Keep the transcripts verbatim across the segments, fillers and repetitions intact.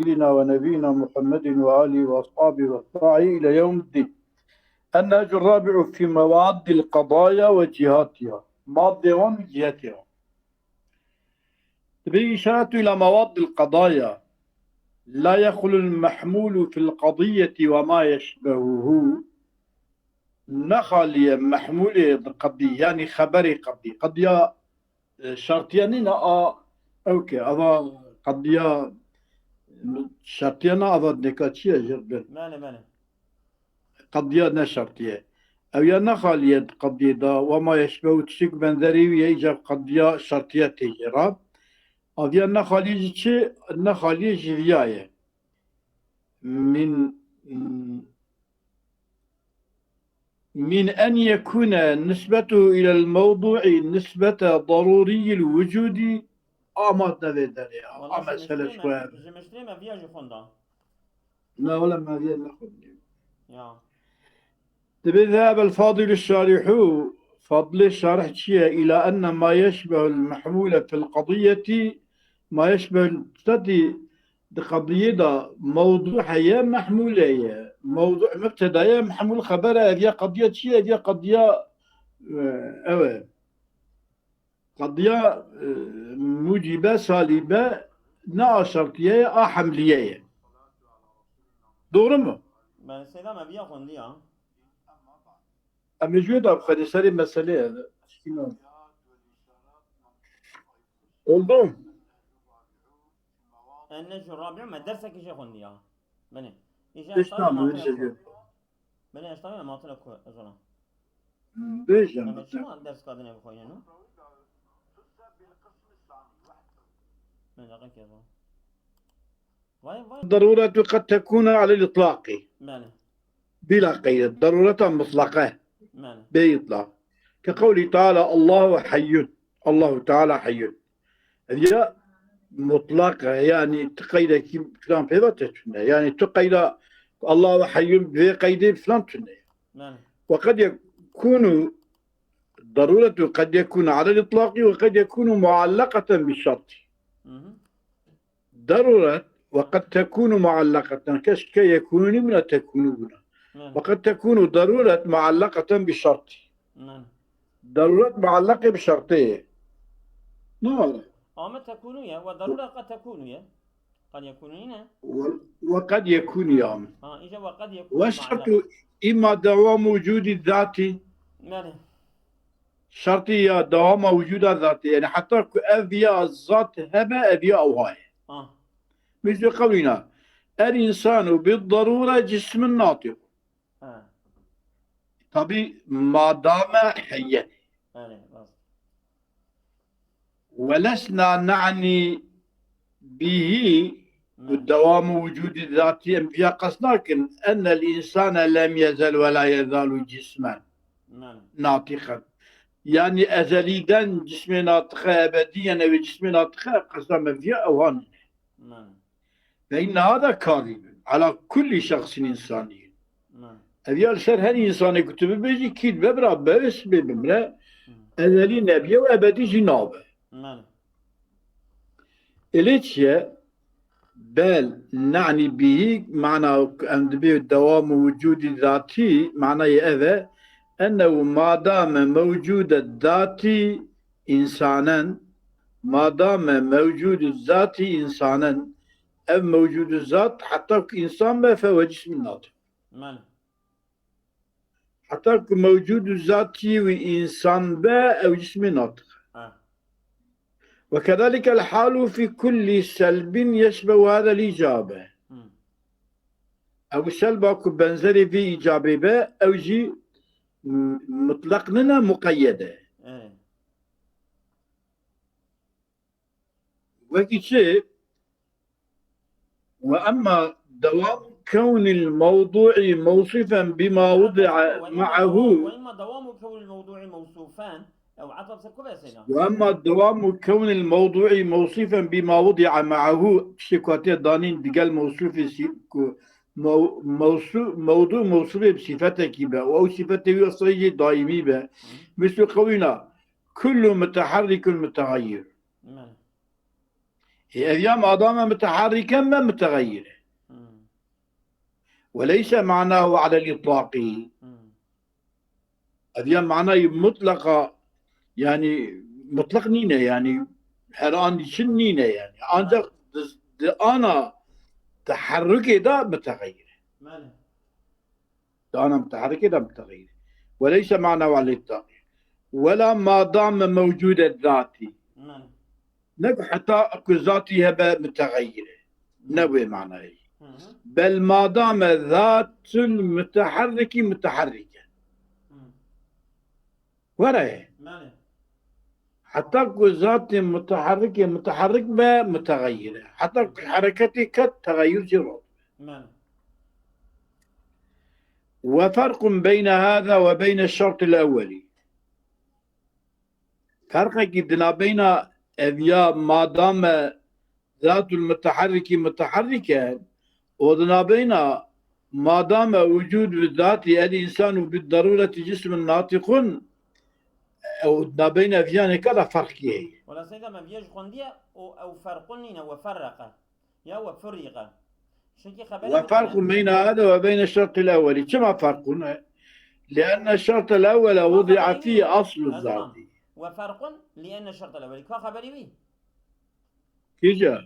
سيدنا ونبينا محمد وآله وأصحابه وأتباعه إلى يوم الدين. النهج الرابع في مواد القضايا وجهاتها. Madde wan û cihetê wan. Dibê îşaretu ila mawaddil qadaya. La yexlu l-mehmûlu fil qadiyeti ve ma yeşbehuhu. Nexaliye mehmûlê di qedî, yanî xeberê qedî. Qediya, e, şertiye nîne a, ew ke, ava qediya şertiye ne, ava neka çi ye jêr bin? Mene, mene. Qediya ne şertiye. Ew ya nexaliye di qediyê de, wema yeşbehu tiştê ku benzerî wî ye, îcar qediya şertiye tê jê re. Aviya nexaliye ji çi? Nexaliye ji viya ye. Min, min en yekune nisbetuhu ilel mewdu'i nisbete daruriyil wucudi, amat nevê derê ya. Wala a ji mesele miştê ji me, xwe. Ji miştê me viya jî xwenda. Na wele me viya nexwendî. Ya. Dibê zehebel fadîlü şarîhû, fadlê şarih çi ye? Îla enne ma yeşbehul mehmûle fil qediyeti, ma yeşbehul, di qediyê de mewdû heye, mehmûl heye. Mewdû mubteda ye, mehmûl xeber e. Ev ya qediya çi ye? Ev ya qediya, e, ew e. Qediya, e, mucîbe, salîbe, ne a şertiye ye, a hemliye ye. Doğru mu? Ben Seyda me viya xwendiya. Em ê ji wê de bixwedin serê meselê ye. Tişkî ne. Oldu. Enne ji rabi'u me dersekî jê xwendiya. Bene. Îja Pişta hesabê me matine vê ku. Bene, hesabê me matine ku, ez ona. Bêje. Em çima ders kadine bixwînin, no? Min deqe ke zo. Vay, vay. Daruretu qed tekunu alel itlaqi. Bele. Bila qeyde. Darureta mutlaqe. Bele. Bê itlaq. Ke qewlî Teala, Allahu heyyun. Allahu Teala heyyun. Ev ya mutlaq e, yanî tu qeydekî filan pê ve te tune. Yanî tu qeyda Allahu heyyun vê qeydê filan tune. Bele. Ve qed yekunu daruretu qed yekunu alel itlaqi ve qed yekunu muallaqeten bi şerti. Hı hı. Daruret ve qed tekunu muallaqeten. Keşke yekunu nîbûna, tekunu bûna. Hı. Ve qed tekunu daruret muallaqeten bi şerti. Hı. Daruret muallaqê bi şertê ye. Ne were? Ama tekunu ye, ve daruret qed tekunu ye. Qed yekunu nîne? Ve, ve qed yekunu ya. Ha, îca ve qed yekunu. Ve şertu imma dewamu wucudi zati. Bele. Şertî ya dewama wucuda zatê. Yani heta ku ev ya zat hebe, ev ya ew heye. Ha. Mislu qewlîna, el insanu bi darure cismin natiq. Ha. Tabi madame heyye. Yani, rast. Ve lesna na'ni bihi, Hı. Dewamu wucudi zatî, em viya qas nakin. Ennel insane lem yezel ve la yezalu cismen. Hı. Natiqen. Yani ezelîden cismê natiqe, ebediyen ew ê cismê natiqe, qesta me viya ew han. Hı. Fe inne hada kazibun ala kulli şexsin insaniyin. Hı. Ev ya li ser her insanê ku tu bibêjî, kî dibe bira, bevê sibê bimre, Hı. Ezelî nebiye û ebedî jî nabe. Hı. Ê lê çi ye? Bel, ne'nî bihî, mana em dibê dewam û wicûdî zatî, manayê ev e, ennehu madame mewcûde zatî însanen, madame mewcûdû zatî însanen, ev mewcûdû zat heta ku însan be fe we cismî natiq. Mane. Heta ku mewcûd û zatî wî însan be, ew cismê natiq e. Ha. Ve kedalike el halu fî kullî selbin yeşbehu hadel îcabe. Hmm. Ew selba ku benzerê vî îcabê be, ew jî m-, mutlaq nine, muqeyyed e. Evet. Wekî çi? Ve emma dewamu kewnil mewdu'i mewsufen bima wudi'a ma'ahu. Ve emma dewamu kewnil mewdu'i mewsufen. Ew ataf ser ku be seyna? Ve emma dewamu kewnil mewdu'i mewsufen bima wudi'a ma'ahu. Tiştê ku hatiye danîn digel mewsufê sî-, ku mew-, mewsu-, mewdu mewsufê bi sîfetekî be. Û ew sîfetê wî eslê jî daîmî be. Hı. Mislu qewlîna, kullu muteharrikun mutehayyir. Mane. Ê, ev ya madame muteheriken me muteğeyir e. Hmm. Ve leyse manahu alel itlaqî. Hmm. Ev ya manayî mutlaqa, yani mutlaq nîne, yani her an için nîne yani. Ancak di, di ana teherrukê de muteğeyir e. Belê. Di ana muteheriqê de muteğeyir. Ve leyse manahu alel itlaqî. Wela madame mewcude zatî. Belê. Ne ku heta ku zatî hebe muteğeyir e. Ne wê manayê. Hı hı. Bel madame zatul muteherrikî muteherrike. Hı. Were. Belê. Heta ku zatê muteherrikê muteherrik be muteğeyir e. Heta ku hereketê ket teğeyir jê re. Belê. Ve ferqun beyne hada ve beyne şertil ewwelî. Ferqekî di nabeyna ev ya madame zatul muteherrikî muteherrike û di nabeyna madame wucûd bi zatî el însanu bi derûretî cismin natiqun û di nabeyna ev yanê ka da ferqkî heye. Wela seyda me viya ji xwendiye û ew ferqun nîne, we ferreqe. Ya we furriqe. Şekî xeberê Ve ferqun beyne hada ve beyne şertil ewwelî. Çima ferqun e? Lienne şertel ewwele wudi'a fî aslu zatî. Ve ferqun lienne şertel ewwelî. Ka xeberî wî? Kîja?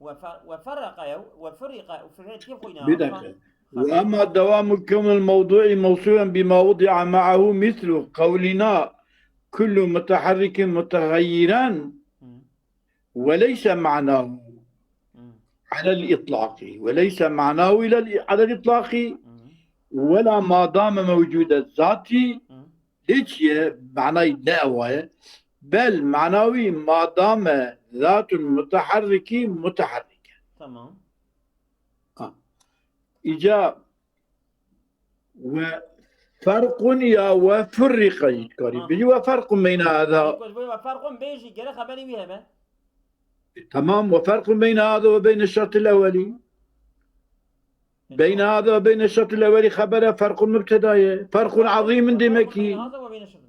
Ve fer-, ve ferreqe yew, ve furriqe, û firqê kî xwîna? Bir dakika. Ve emma devamu kevnil mewdu'i mewsulen bima wudi'a ma'ahu mislu kevlina kullu muteherrikin muteğeyyiren. Hı. وليس معناه على الإطلاق، وليس معناه إلى ال-، على الإطلاق، ولا ما دام موجود الذات، ليش معناه لا هو؟ بل معناه ما دام ذات المتحرك متحركا. Tamam. Ha. Îca Ve ferqun ya ve furriqa jî dikarî. Ha. Bijî ve ferqun beyne hada. Ku ji bo ve ferqun bê jî gere xeberî wî hebe. E, tamam, ve ferqun beyne hada ve beyne şertil ewelî. E, beyne hada ve beyne şertil ewelî xebere ferqun mübteda ye. Ferqun azîmin demek ki. Beyne hada ve beyne şertil.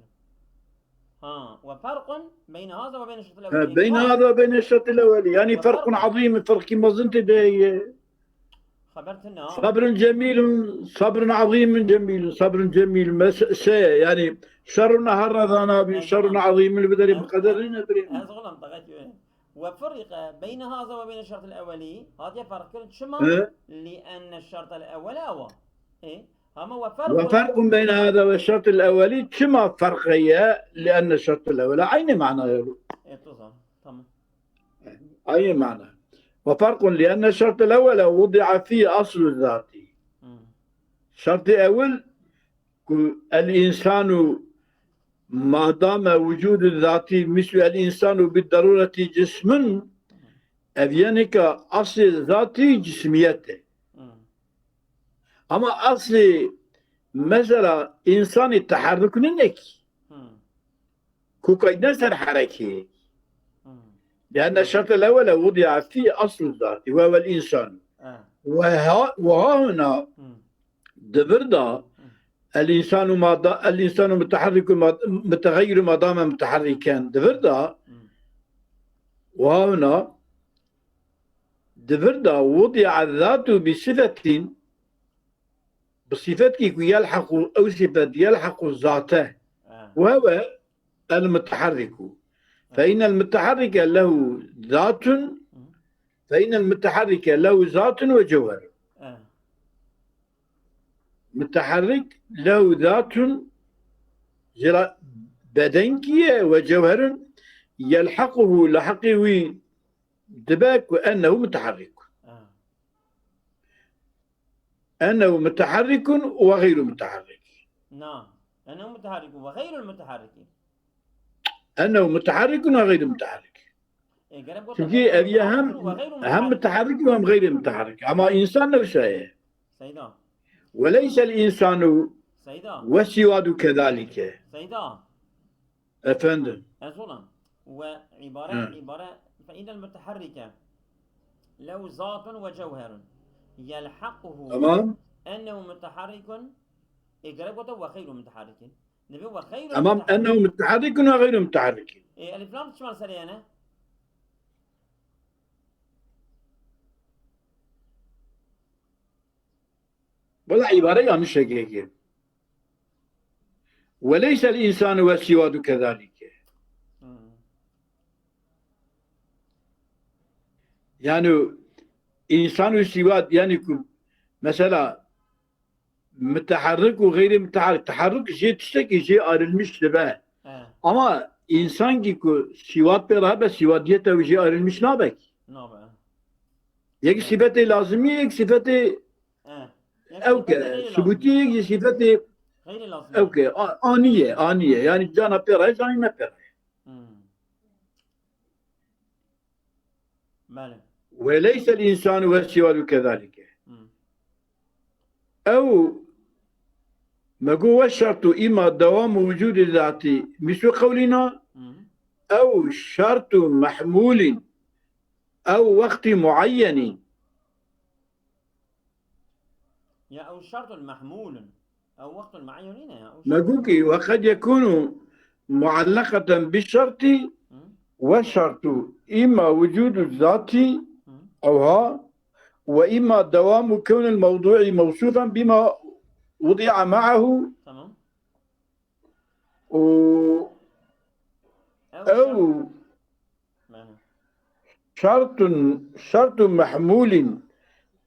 Ha, ve ferqun beyne hada ve beyne şertil ewelî. Ha, beyne hada ve beyne şertil ewelî. Yani ferqun azîmin, ferqî mezin tê de ye. Xeber tune. Sabrun cemîlun, sabrun azîmun cemîlun, sabrun cemîlun. Mes-, şey, yani, şerrun herre zana bi, şerrun azîmun bi derî bi qederî ne birî. Ez olam, takat yo. Ve furriqe beyne haza ve beyne şertil ewelî. Hatiye ferq kirin. Çima? He? Li enne şertel ewele ewa. E, hama ve ferqun. Ve ferqun beyne haza ve şertil ewelî. Çima ferq heye? Li enne şertil ewele. Aynı mana ya bu. E, tuzan. Tamam. Aynı mana. Ve ferqun li enne şertel ewele wudi'a fî aslu zati. Hmm. Şertê ewil ku el insanu madame wucudu zati mislu el insanu bi derureti cismin, ev yenî ka aslê zatî cismiyet e. Hmm. Ama aslê mesela insanî teherruk nîne ki. Hmm. Ku kaydine ser herekê. Hmm. Lianne şertel ewele wudi'a fî aslu zatî ve vel insan. Eh. Ve ha-, ve hahuna Hmm. di vir da Hmm. el insanu mada-, el insanu muteherrikun mad-, mutegeyyiru madame muteherriken. Di vir da Hmm. ve hahuna di vir da wudi'a zatu bi sifetin bi sifetkî ku yelhequ, ew sifet yelhequ zate. Ah. Ve huve el muteherriku. Ah. Fe innel muteherrike lehu zatun, Hmm. fe innel muteherrike lehu zatun ve cewher. Ah. Muteherrik lehu zatun, jê re bedenkî ye, ve cewherun yelhequhu, leheqî wî dibe ku ennehu muteherrik. Ah. Ennehu muteherrikun ve gayru muteherrik. Na. Ennehu muteherrikun ve gayru muteherriki. Ennehu muteherrikun ve gayru muteherrik. E, gerek bu Çünkü ev ya hem, ve gayru hem muteherrik. Muteherrik ve hem gayru muteherrik. Ama insan ne şey? Seyda. Ve leysel insanu Seyda. Ve siwadu kezalike. Seyda. Efendim. Ez olam. Ve ibare, Hı. ibare, fe innel muteherrike lehu zatun ve cewherun. Yelhaquhu Tamam. Ennehu muteherrikun. E, gerek wata ve gayru muteherrikin. Nebe ve gayru Tamam. Muteherrik. Ennehu muteherrikun ve gayru muteherrikin. E, elif lam çiman sereyene? Wela îbare yanlış e kekê. Ve leysel însanu ve sîwadu kezalike. Hmm. Yani însan û sîwad, yani ku mesela miteherrik û xeyrî miteherrik, teherruk jê tiştekî jê ayrılmış dibe. He. Ama însankî ku sîwad pê re hebe, sîwadiyeta wî jê ayrılmış nabe ki. Nabe. Yek sifetê lazimî, yek sifetê ew ke, subutî, yek jî sifetê ew ke, a-, anî ye, anî ye. Yani cana pê re, canî ne pê re. Hmm. Belê. Ve leysel însanu ve sîwadu kezalike. Hmm. Ew me got, ve şertu îma dewamu wicûdî zatî mîslu qewlîna, Hmm. ew şertu mehmûlîn, ew wextî muayyenî. Ya ew şertun mehmûlun. Ew wextun muayyenî ne ya. Ew Me şertun got ki, ve qed yekûnu muallaqeten bi şertî, Hı? ve şertu îma wicûdu zatî, Hı? ewha, ve îma dewamu kewnil mewduî mewsûfen bîma wudi'a ma'ahu. Tamam. Û Ew ew şert-, Belê. şertun, şertu mehmûlin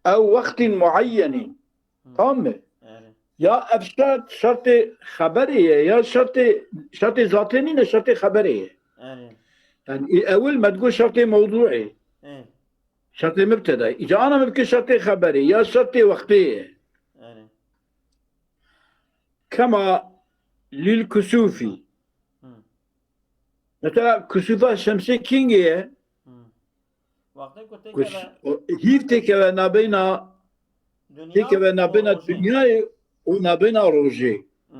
ew wextin muayyenin. Hı. Tamam mı? Erê. Ya ev şert, şertê xeberê ye, ya şertê, şertê zatê nîne, şertê xeberê ye. Erê. Yani, ê ewil me digot şertê mewduî. Ê. Şertê mübteda. Îca ana me bike şertê xeberê, ya şertê wextê ye. Erê. Kema lil kusûfî. Hı. Mesela kusûfa şemsê kîngê ye? Hı. Wextê ku Kus-, têkeve o, hîv têkeve nabeyna, Dinya têkeve û nabeyna rojê. Dinyayê û nabeyna rojê. Hı.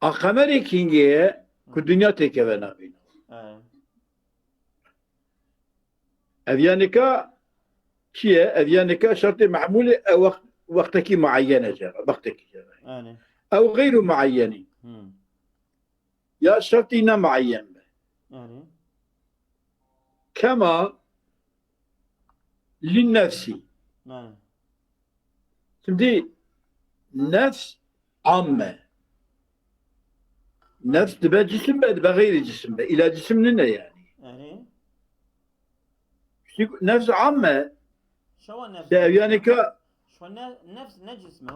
A qemerê kîngê ye ku Hı. dinya têkeve nabeyna. He. Ev ya nika çi ye? Ev ya nika şertê mehmûlê ew wext, wextekî muayyen e jê re, wextekî jê re. Erê. Ew xeyru muayyenî. Hmm. Ya şertî ne muayyen be. Erê. Kema lin nefsî. Erê. Şimdi nefs amme. Nefs dibe cisim be, dibe xeyrî cisim be. Îla cisim nine yani. Erê. Çünkü nefs amme. Şewa nefs. De ev yani ka Şewa ne, nefs ne cisim e?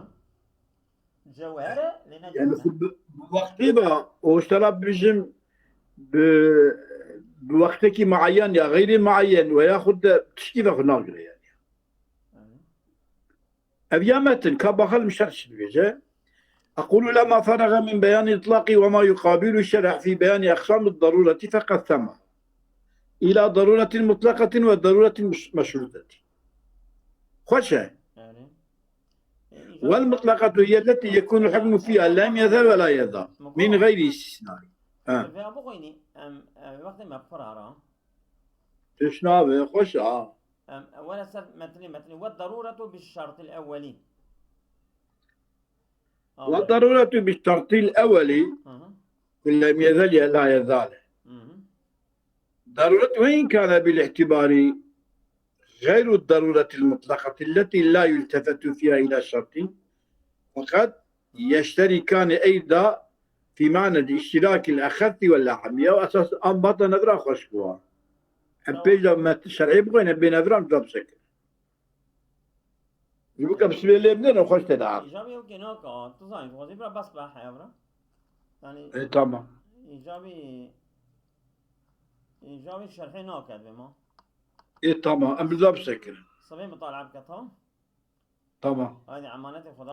Cewher e, lê ne Yani cisim e. xu bi, bi wextê be, o işte la bijim bi, bi wextekî muayyen ya xeyrî muayyen ve ya xud de tişkî ve xu nagire yani. Hı. Ev ya metin, ka baxel min şerh çi dibêje. أقول لما فرغ من بيان الإطلاق وما يقابل الشرع في بيان أقسام الضرورة فقسمه إلى ضرورة مطلقة وضرورة مش-، مشروطة. Xweş e. Yani. E, îcar Wal mutlaqatu hiye lletî yekûnul hukmu fîha lem yezal ve la yezal. Min gayri istisnai. Ha. Vêya bixwînî, em, em, wextê me bi xwe re ra. Tişt nabe, xweş a. Em, were ser metnê, metnê. Ve daruretu bi şertil ewwelî. Aferin. Ve daruretu bi şertil ewwelî. Hı hı. Lem yezal ya la yezal. Hı hı. Daruret ve in kâne bil ihtibari gayru daruretil mutlaqati lletî la yultefetu fîha ila şertin. Fakat yeşterikani eyda fî ma'nel iştirakil exessi vel a'ammi. Ya esas an bata nevra xweş bûa. Em Tamam. pêş de met şer'î bixwîne bê nevra em cevap sekin. Ji bo ke bi sibê lê bidin, xweş tê de hat. Îcabî ew kê naka, tu zanî, tu xwazî bira bes be heya bira. Yani E, tamam. îcabî, îcabî şerhê nake dibê ma. E, tamam. Em bi cevap sekin. Sibê mitala bike, tamam? Tamam. Haydi, emanetê Xweda.